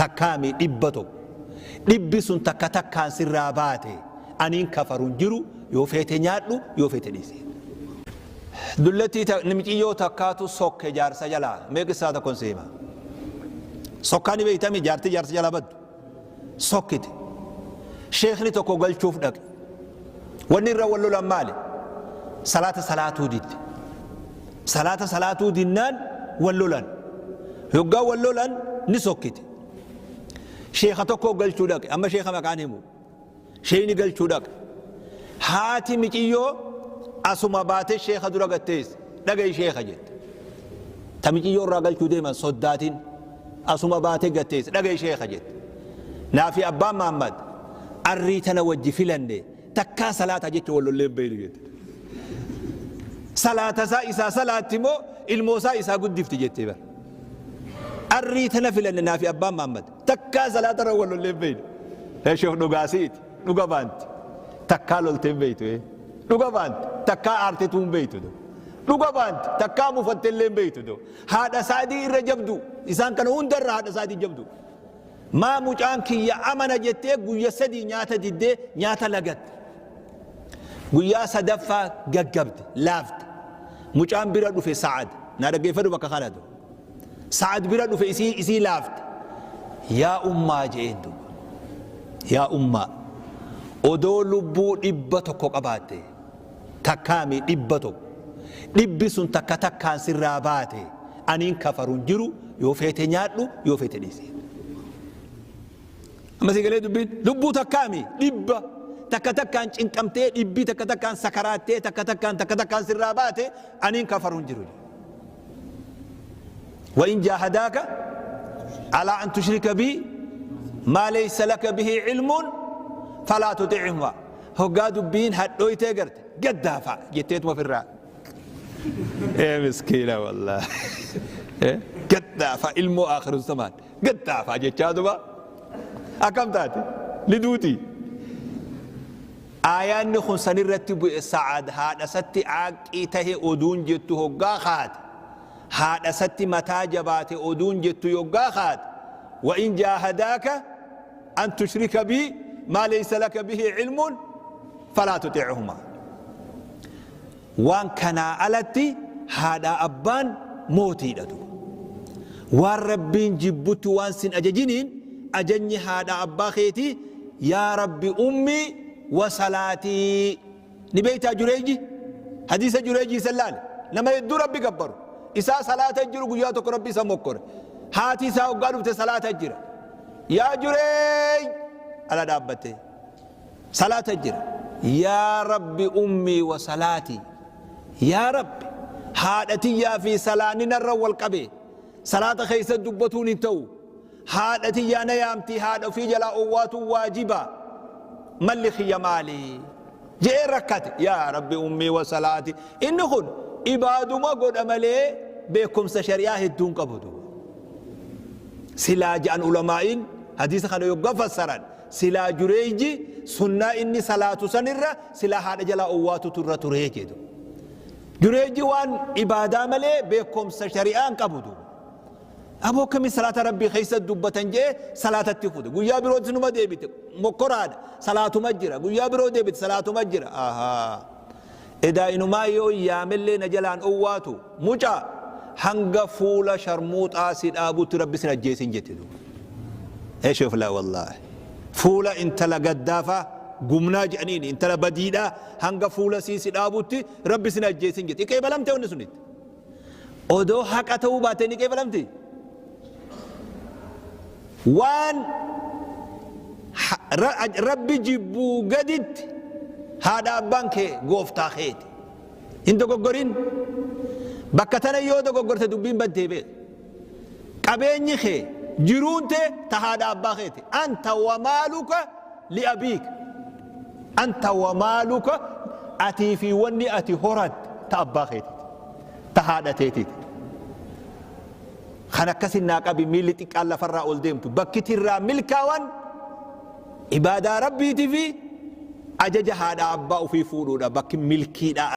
Takkaami 100, dhibbi sun takka takkaan sirraa baate, aniin kafaru hin jiru, yoo feete nyaadhu, yoo feete dhiisi. Dullattii ta, miciyyoo takkaatu sokke jaarsa jalaa. Mee qissaa tokkon si hima. Sokkaa ni beeytami, jaartii jaarsa jalaa baddu. Sokkite. Sheekni tokko galchuuf dhaqe. Wanni irra wal lolan maali? Salaata salaatuu didde. Salaata salaatuu dinnaan wal lolan. Yoggaa wal lolan ni sokkite. Sheekha tokko galchuu dhaqe. Amma sheekha maqaan himu. Sheeyni galchuu dhaqe. Haati miciyyoo asuma baatee sheekha dura gatteessi. Dhaga'i sheekha jette. Ta miciyyoo irraa galchuu deeman soddaatiin asuma baatee gatteessi. Dhaga'i sheekha jette. Naafi abbaan Mahaammad arrii tana wajji filanne, takkaa salaata jecha wal lollee hin beeynu jette. Salaata isaa isaa salaatti moo ilmoo isaa isaa guddifti jettee bara. Arrii tana filanne naafi abbaan Mahaammad. Takkaa salaata irra wal lollee hin beeynu. Eeshuuf dhugaa siiti. Dhuga baanti. Takkaa loltee hin beeytu. Dhuga baanti. Takkaa aartetuu hin beeytu. Dhuga baanti. Takkaa mufatte illee hin beeytu. Haadha saadii irra jabdu. Isaan kana hunda irra haadha saadii jabdu. Maa mucaan kiyya amana jettee guyya 3 nyaata diddee nyaata lagatte. Guyyaa sadaffaa gaggabde, laafte. Mucaan bira dhufe Sa'ad. Naa dhaggeeffadhu bakka kana. Sa'ad bira dhufe, isii laafte. Yaa ummaa je'een duuba. Yaa ummaa, odoo lubbuu 100 qabaatte, takkaami 100, dhibbi sun takka takkaan sirraa baate, aniin kafaru hin jiru, yoo feete nyaadhu, yoo feete dhiisi. Amma si galee dubbiin? Lubbuu takkaami dhibba takka takkaan cinqamtee, dhibbi takka takkaan sakaraattee, takka takkaan takka takkaan sirraa baate, aniin kafaru hin jiru. وإن جاهداك على أن تشرك بي ما ليس لك به علم فلا تطعهما. Hoggaa dubbiin hadhooytee garte gaddaafa jetteetuma ofirraa. Ee miskiina wallaahi. Gaddaafa ilmoo akhiru zamaan gaddaafa jechaa duba akkam taate ni duuti. Aayaanni kun sanirratti bu'e. Sa'ad haadha isatti aaqqii tahe oduun jettu hoggaa kaate, haadha isatti mataa jabaate oduun jettu yoggaa kaate, وإن جاهداك أن تشرك بي ما ليس لك به علم فلا تطعهما. Waan kanaa alatti haadha abbaan mootiidha duba. Waan Rabbiin jibbutti waan sin ajajiniin ajajni haadha abbaa keetii يا رب أمي وصلاتي. Ni beeytaa Jureeji? Hadiisa Jureeji isan laale. Nama hedduu Rabbi gabbaru. Isaa salaata jiru, guyyaa tokko Rabbi isa mokkore. Haati isaa hoggaa dhufte salaata jira. Yaa Jureej, ala dhaabbatte salaata jira. يا رب أمي وصلاتي, yaa Rabbi, haadha tiyyaa fi salaanni narra wal qabe, salaata keessa dubbatuun hin ta'u, haadha tiyyaa na yaamti, haadha ofii jalaa owwaatu waajiba, malli kiyya maali je'ee rakkate. يا رب أمي وصلاتي. Inni kun ibaaduma godha malee beekumsa shari'aa hedduun qabu duuba. Silaa ja'an ulamaa'iin hadiisa kana yoggaa fassaran, silaa Jureeyji sunnaa inni salaatu sanirra silaa haadha jalaa owwaatutu irra turee jedhu. Jureeyji waan ibaadaa malee beekumsa shari'aa hin qabu duuba. Aboo, akkamii salaata Rabbii keessa dubbatan jee salaatatti fuute. Guyyaa birootis numa deebite, mokkoraadha, salaatuma jira. Guyyaa biroo deebite, salaatuma jira. Ahaa, edaa inumaa yoo yaamellee na jalaan owwaatu, mucaa hanga fuula sharmuuxaa si dhaabutti Rabbi sin ajjeesin jette duuba. Eeshuuf laa wallaahi, fuula intala gaddaafaa gumnaa jedhaniin, intala badiidhaa, hanga fuula sii si dhaabutti Rabbi sin ajjeesin jette. Iqeebalamte wanni sunitti. Odoo haqa ta'uu baattee ni qeebalamti? Waan Rabbi jibbuu gaditti haadha abbaan kee gooftaa keeti. Hin dogoggorin. Bakka tana yoo dogoggorte dubbiin baddee beek. Qabeenyi kee, jiruun tee ta haadha abbaa keeti. أنت ومالك لأبيك. أنت ومالك, atii fi wanni ati horatte ta abbaa keetiiti. Ta haadha teetiiti. Kan akkasin naa qabi, miilli xiqqaan lafarraa ol deemtu bakki tirraa milkaawan ibaadaa Rabbiitii fi ajaja haadha abbaa ofii fuudhuudha bakki milkiidhaa.